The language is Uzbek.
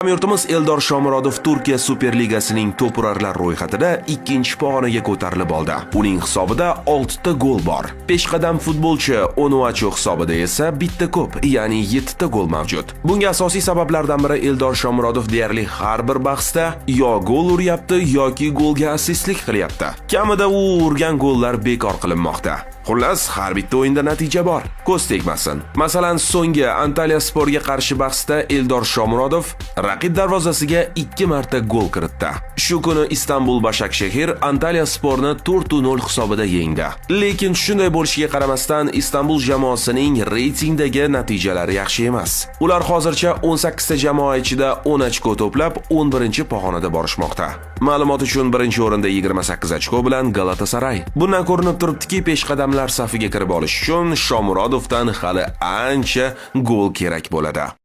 Hamyurtimiz Eldor Shomurodov Turkiya Superligasining to'purarlar ro'yxatida ikkinchi pog'onaga ko'tarilib oldi. Uning hisobida 6 ta gol bor. Peshqadam futbolchi Onuachu hisobida esa bitta ko'p, ya'ni 7 ta gol mavjud. Bunga asosiy sabablardan biri Eldor Shomurodov deyarli har bir bahsda yo gol uryapti yoki golga assistlik qilyapti. Kamida u urgan gollar bekor qilinmoqda. Xullas, har bitta o'yinda natija bor. Ko'z tegmasin. Masalan, so'nggi Antalya Sporga qarshi bahsda Eldor Shomurodov raqib darvozasiga 2 marta gol kiritdi. Shu kuni Istanbul Bashakshehir Antalya Sporni 4-0 hisobida yengdi. Lekin shunday bo'lishiga qaramasdan Istanbul jamoasining reytingdagi natijalari yaxshi emas. Ular hozircha 18 ta jamoa ichida 10 ochko to'plab, 11-pog'onada borishmoqda. Ma'lumot uchun, birinchi o'rinda 28 ochko bilan Galatasaray. Bundan ko'rinib turibdiki, peshqadamlar safiga kirib olish uchun Shomurodovdan hali ancha gol kerak bo'ladi.